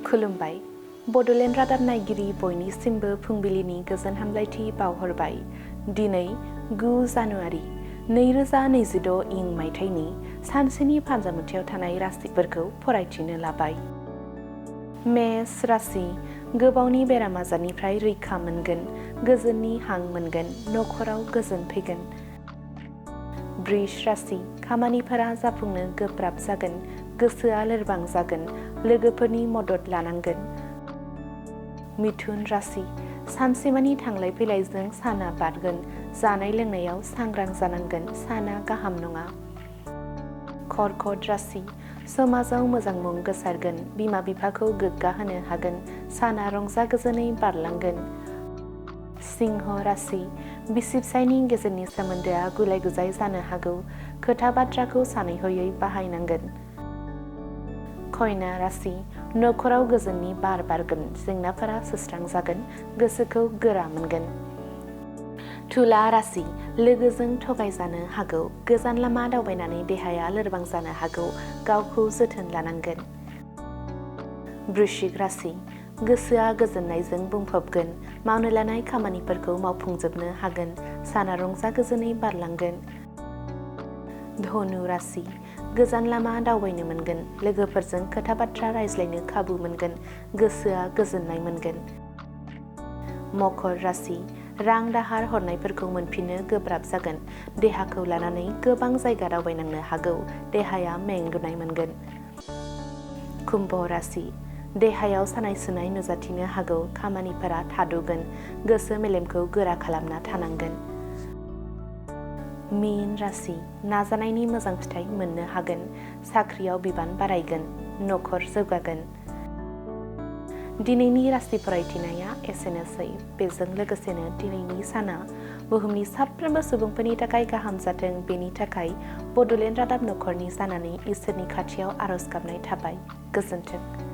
खुलुमबाय। बड'लेण्ड रादाब नायगिरि बयनिसिमबो फुंबिलिनि गोजोन हामलायथि बावहरबाय। दिनै 9 जानुवारि 2026 इं मायथाइनि सानसेनि फान्जामुथियाव थानाय राशिफोरखौ फरायथिनो लाबाय। मेष राशि, गोबावनि बेराम आजारनिफ्राय रैखा मोनगोन, गोजोननि हां मोनगोन, नखराव गोजोन फैगोन। वृष राशि, खामानिफोरा जाफुंनो गोब्राब जागोन, गोसोआ लोरबां जागोन, लोगोफोरनि मदद लानांगोन। मिथुन राशि, सानसेमानि थांलाय फैलायजों साना बारगोन, जानाय लोंनायाव सांग्रां जानांगोन, साना गाहाम नङा। कर्कट राशि, समाजाव मोजां मुं गोसारगोन, बिमा बिफाखौ गोग्गा होनो हागोन, साना रंजा गोजोनै बारलांगोन। सिंह राशि, बिसि फिसायनि गेजेरनि सोमोन्दोआ गुलाय गुजाय जानो हागौ, खोथा बाथ्राखौ सानै हयै बाहायनांगोन। कन्या राशि, नखराव गोजोननि बार बारगोन, जेंनाफोरा सुस्रांजागोन, गोसोखौ गोरा मोनगोन। तुला राशि, लोगोजों थगायजानो हागौ, गोजान लामा दावबायनानै देहाया लोरबां जानो हागौ, गावखौ जोथोन लानांगोन। वृश्चिक राशि, गोसोआ गोजोननायजों बुंफबगोन, मावनो लानाय खामानिफोरखौ मावफुंजोबनो हागोन, साना रंजा गोजोनै बारलांगोन। धनु राशि, गोजान लामा दावबायनो मोनगोन, लोगोफोरजों खोथा बाथ्रा रायज्लायनो खाबु मोनगोन, गोसोआ गोजोननाय मोनगोन। मकर राशि, रां दाहार हरनायफोरखौ मोनफिननो गोब्राब जागोन, देहाखौ लानानै गोबां जायगा दावबायनांनो हागौ, देहाया मेंगुनाय मोनगोन। कुम्भ राशि, देहायाव सानाय सुनाय नुजाथिनो हागौ, खामानिफोरा थाद'गोन, गोसो मेलेमखौ गोरा खालामना थानांगोन। मीन राशि, नाजानायनि मोजां फिथाइ मोननो हागोन, साख्रियाव बिबान बारायगोन, नखर जौगागोन। दिनैनि राशि फरायथिनाया एसेनोसै। बेजों लोगोसेनो दिनैनि साना बुहुमनि साफ्रोमबो सुबुंफोरनि थाखाय गाहाम जाथों, बेनि थाखाय बड'लेण्ड रादाब नखरनि जानानै इसोरनि खाथियाव आरज गाबनाय थाबाय। गोजोन्थों।